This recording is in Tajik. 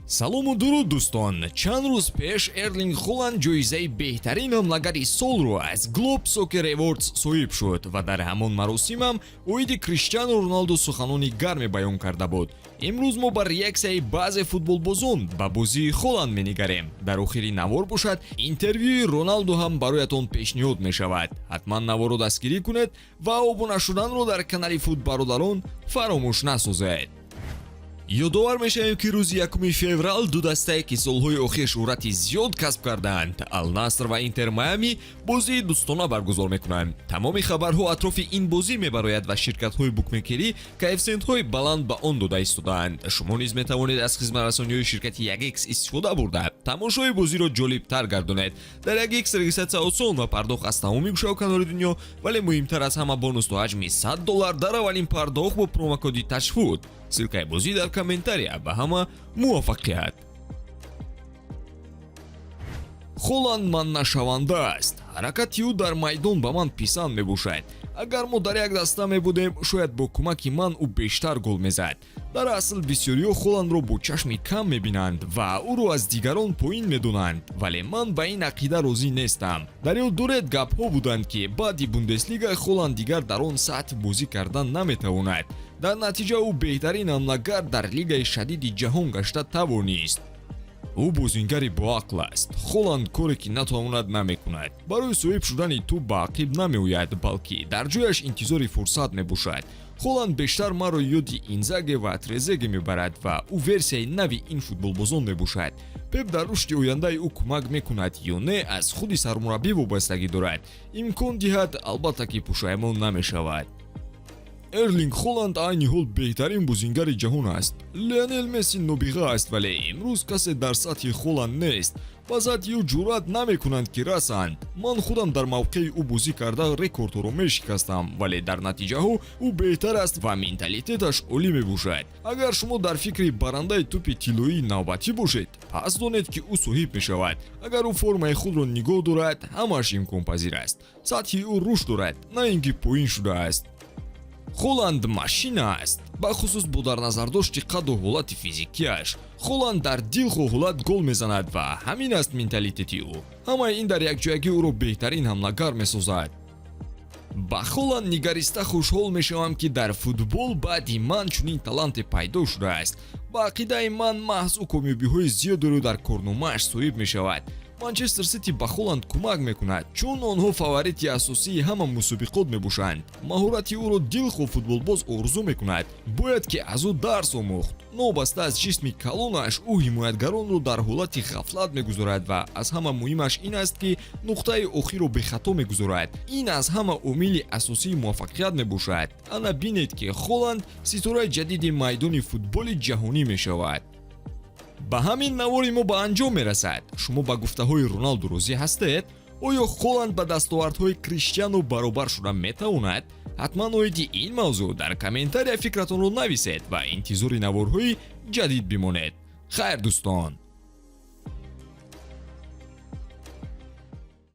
Салому дуруд, дӯстон! Чанд рӯз пеш Эрлинг Холанд ҷоизаи беҳтарин ҳамлагари солро аз Globe Soccer Awards соҳиб шуд ва дар ҳамон маросимам оиди Криштиану Роналду суханони гарме баён карда буд. Имрӯз мо ба реаксияи баъзе футболбозон ба бозии Холанд менигарем. Дар охири навор бошад, интервюи Роналду ҳам бароятон пешниҳод мешавад. Ҳатман наворро дастгирӣ кунед ва обуна шуданро дар канали Футбародарон фаромӯш насозед. Ёдовар мешавем, ки рӯзи 1 феврал ду дастае, ки солҳои охир шӯҳрати зиёд касб кардаанд, Алнаср ва Интер Майами, бозии дӯстона баргузор мекунанд. Тамоми хабарҳо атрофи ин бозӣ мебарояд ва ширкатҳои букмекерӣ коэффисиентҳои баланд ба он дода истодаанд. Шумо низ метавонед аз хизматрасониҳои ширкати 1X истифода бурда, тамошои бозиро ҷолибтар гардонед. Дар 1X регистрация осон ва пардохт аз тамоми гӯшаву канори дунё, вале муҳимтар аз ҳама, бонус то ҳаҷми 100 доллар дар аввалин пардохт бо промокоди ТАЧФУТ. Ссылкаи бозӣ дар комментария. Ба ҳама муваффақият! Холанд манънашаванда аст. Ҳаракати ӯ дар майдон ба ман писанд мебошад. Агар мо дар як даста мебудем, шояд бо кӯмаки ман ӯ бештар гол мезад. Дар асл бисёриҳо Холандро бо чашми кам мебинанд ва ӯро аз дигарон поин медонанд, вале ман ба ин ақида розӣ нестам. Дар ёд доред, гапҳо буданд, ки баъди Бундеслига Холанд дигар дар он сатҳ бозӣ кардан наметавонад. Дар натиҷа ӯ беҳтарин ҳамлагар дар лигаи шадиди ҷаҳон гашта тавонист. Ӯ бозингари боақл аст. Холанд коре ки натавонад, намекунад. Барои соҳиб шудани тӯб ба ақиб намеояд, балки дар ҷояш интизори фурсат мебошад. Холанд бештар маро ёди Инзаге ва Трезеге мебарад ва ӯ версияи нави ин футболбозон мебошад. Пеп дар рушди ояндаи ӯ кӯмак мекунад ё не, аз худи сармураббӣ вобастагӣ дорад. Имкон диҳад, албатта ки пушаймон намешавад. Эрлинг Холанд айни ҳол беҳтарин бозингари ҷаҳон аст. Леонел Месси нобиға аст, вале имрӯз касе дар сатҳи Холанд нест. Ба сатҳи ӯ ҷуръат намекунанд, ки расанд. Ман худам дар мавқеи ӯ бозӣ карда, рекордҳоро мешикастам, вале дар натиҷаҳо ӯ беҳтар аст ва менталитеташ олӣ мебошад. Агар шумо дар фикри барандаи тӯпи тиллоии навбатӣ бошед, пас донед, ки ӯ соҳиб мешавад. Агар ӯ формаи худро нигоҳ дорад, ҳамааш имконпазир аст. Сатҳи ӯ рушд дорад, на ин ки поин шудааст. Холанд машина аст, бахусус бо дар назардошти қадду ҳолати физикиаш. Холанд дар дилхоҳ ҳолат гол мезанад ва ҳамин аст менталитети ӯ. Ҳамаи ин дар якҷоягӣ ӯро беҳтарин ҳамлагар месозад. Ба Холанд нигариста хушҳол мешавам, ки дар футбол баъди ман чунин таланте пайдо шудааст. Ба ақидаи ман, маҳз ӯ комёбиҳои зиёдеро дар корномааш соҳиб мешавад. Манчестер Сити ба Холанд кӯмак мекунад, чун онҳо фаворити асосии ҳама мусобиқот мебошанд. Маҳорати ӯро дилхоҳ футболбоз орзу мекунад. Бояд ки аз ӯ дарс омӯхт. Новобаста аз ҷисми калонаш, ӯ ҳимоятгаронро дар ҳолати ғафлат мегузорад ва аз ҳама муҳимаш ин аст, ки нуқтаи охирро бехато мегузорад. Ин аз ҳама омили асосии муваффақият мебошад. Ана бинед, ки Холанд ситораи ҷадиди майдони футболи ҷаҳонӣ мешавад. Ба ҳамин навори мо ба анҷом мерасад. Шумо ба гуфтаҳои Роналду розӣ ҳастед? Оё Холанд ба дастовардҳои Криштиану баробар шуда метавонад? Ҳатман оиди ин мавзӯъ дар комментария фикратонро нависед ва интизори наворҳои ҷадид бимонед. Хайр, дӯстон.